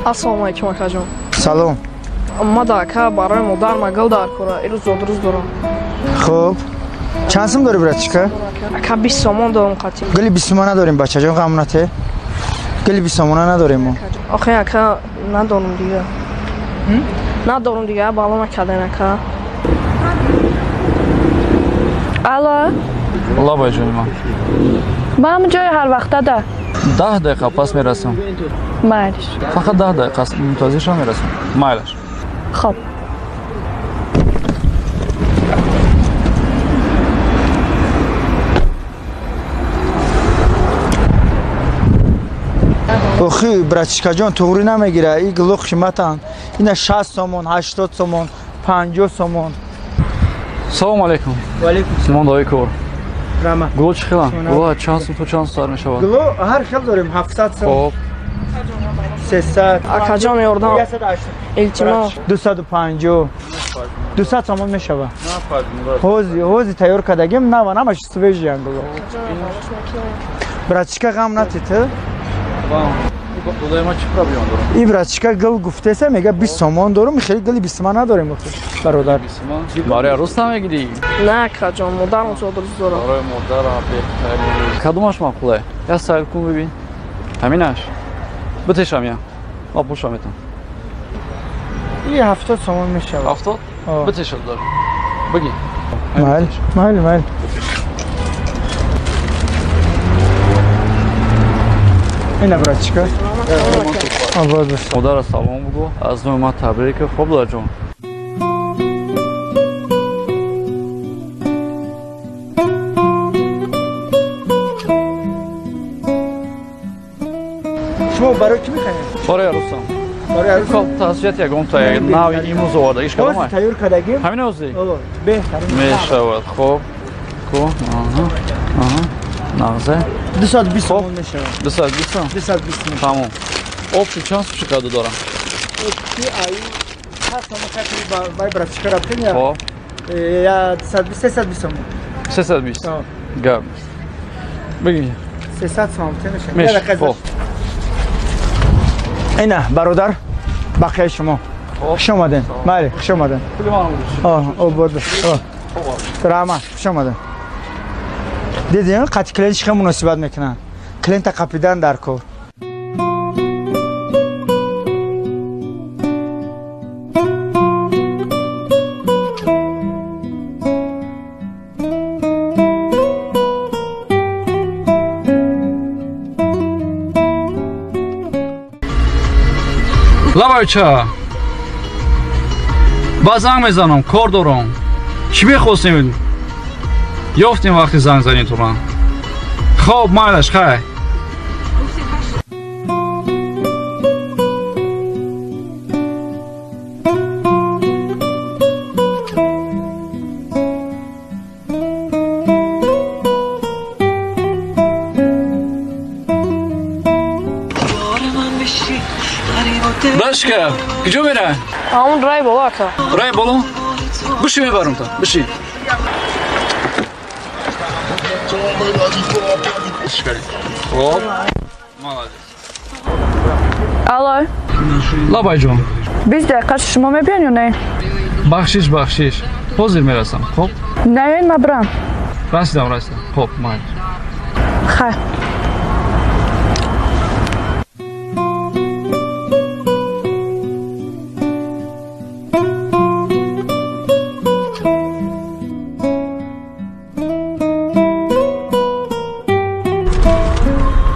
Ассалому алайкум акаҷон. Салом. Ма да ака барои модар ма гул дар кора. Ирӯз зодрӯз дорам. Хуб. Чанд сум дорӣ братчика? Ака 20 сомон дорам қатъи. Гули 20 сомона надорем бачаҷон, ғам нате. Гули 20 сомона надорем мо. Охе ака надорам дига. Надорам дига, бало накарден ака. Алло. Лабай ҷони ман. Ман ҷои ҳар вақта да. 10 дақиқа пас мерасам. Майлиш. Фақат 10 дақиқа мунтазиршам мерасам. Майлаш. Хоб. Охи, братчикаҷон, туғрӣ намегира. И гуло қиматанд. Ина 60 сомон, 80 сомон, 50 сомон. Салом алейкум. Ва алейкум. Симон дои кор. Рама. Гуло чӣ хеланд? Гуло чанд сум то чанд сум сар мешавад? Гуло ҳар хел дорем, 700 сом. Хоб. 300. Акаҷон ёрдам. Илтимос. 250. 200 сомон мешавад. Ҳози тайёр кардагим, нава намаш свежиян гуло. Братчика ғам натӣ ту? Додаи ман чӣ проблема дорам? И братчика гул гуфтеса, мега 20 сомон дорум, хеле гули 20 сомон надорем охи, бародар. Барои арӯс намегирӣ? Не, акаҷон, модарам зодрӯз дорам. Барои модарам беҳтарин. Кадомаш маъқуле? Я сайр кун бибин. Ҳаминаш? Битешам я. Ман пулша метам. И 70 сомон мешавад. 70? Битеша дор. Бигӣ. Майли, майли, майли. Ина братчика. Обод бош. Модара салом бугу. Аз номи ман табрик. Хоб додарҷон. Шумо барои кӣ мехаред? Барои арӯсам. Барои арӯсам? Тасвият ягон та нави имрӯз оварда. Иш кадомай? Тайёр кардагим. Ҳамин ҳозир? Беҳтарин. Мешавад. Хоб. Ку. Аҳа. Аҳа. Нағзе. 220 сомон мешавад. 220 сом? 220 сом. Тамом. Обши чанд сум чиқадр дорам? Обши ай 7 сомон кати бай братчика рафтем я. Хоб. Я 220 320 сомон. 320. Гап. Бигӣ. 300 сомон мешавад. Мешавад. Хоб. Ина бародар, бақияи шумо. Хуш омадед. Майли, хуш омадед. Пули ман обод. Раҳмат, хуш омадед. Дидем, қати клиент чӣ хел муносибат мекунанд. Клиента қапидан дар кор. Лабайча. Ба занг мезанам, кор дорам. Чӣ мехостем? Ёфтем вақти занг занӣ тура. Хоб, майлаш, хай. Башка, куҷо мерай? Ҳамон рай боло ака. Рай боло? Биши мебарам та, биши. Хоб. Молодец. Алло. Лабайҷон. 20 дақиқа шумо мебиён ё не? Бахшиш, бахшиш. Ҳозир мерасам. Хоб? Не, ман бирам. Расидам, расидам. Хоб, майли. Хай.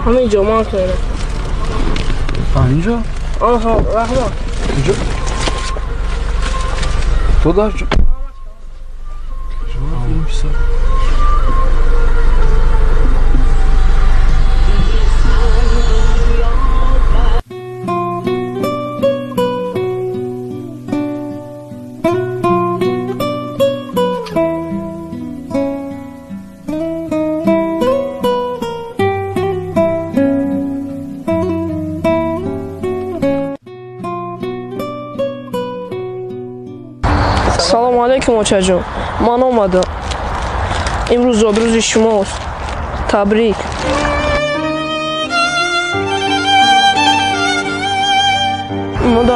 Ҳаминҷо ман кунам. Ҳаминҷо? Аҳа, раҳмат. Куҷо? Ту дар ҷо? Салому алейкум, очаҷон. Ман омадам. Имрӯз зодрӯзи шумост. Табрик.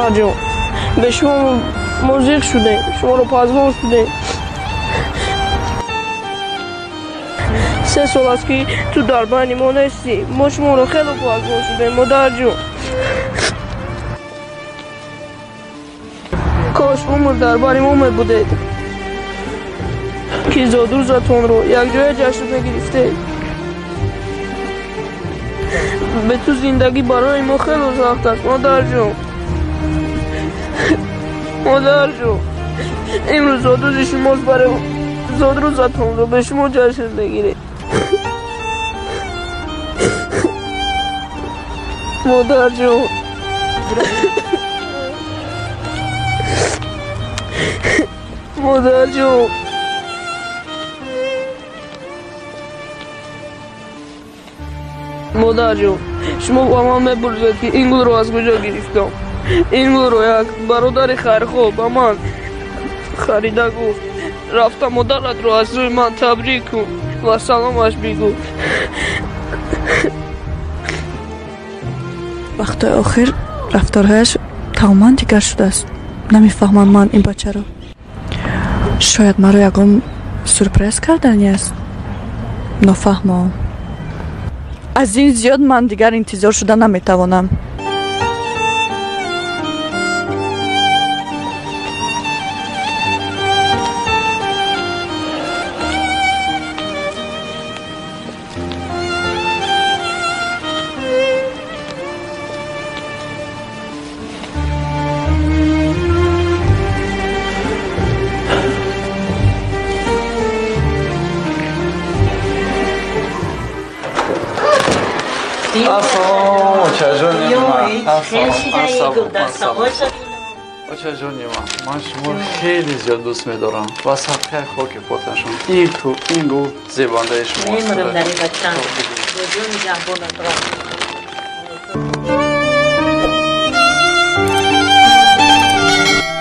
Модар ҷон, бе шумо мо зиқ шудем, шуморо пазмон шудем. 3 сол аст ки ту дар байни мо нестӣ. Мо шуморо хеле пазмон шудем, модар ҷон. Кош умр дар бари мо мебудед, ки зодрӯзатонро якҷоя ҷашн мегирифтед. Бе ту зиндагӣ барои мо хеле сахт аст, модар ҷон. Модар ҷон, имрӯз зодрӯзи шумост, барои зодрӯзатонро бе шумо ҷашн мегирем. Модар ҷон, модар ҷон. Модар ҷон, шумо ба ман мепурсед, ки ин гулро аз куҷо гирифтам. Ин гулро як бародари хайрхоҳ ба ман харида гуфт: рафта модаратро аз рӯи ман табрик кун ва саломаш бигӯ. Вақтҳои охир рафторҳояш тамоман дигар шудааст. Намефаҳмам ман ин бачаро. Шояд маро ягон сюрприз кардани аст. Нофаҳмо. Аз ин зиёд ман дигар интизор шуда наметавонам. Очаҷони ман, ман шуморо хеле зиёд дӯст медорам ва садқаи хоки поташон. Ин ту, ин гул зебандаи шумост.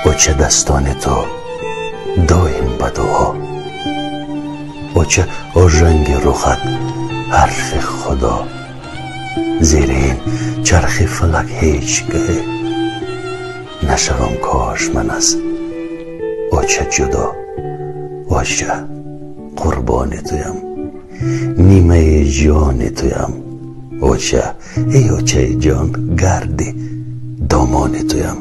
Оча, дастони ту доим ба дуо. Оча, ожанги рухат ҳарфи худо. Зери ин чархи фалак ҳеҷ гаҳе нашавам кош ман аз оча ҷудо. Оча, қурбони туям, нимаи ҷони туям. Оча, эй очаи ҷон, гарди домони туям.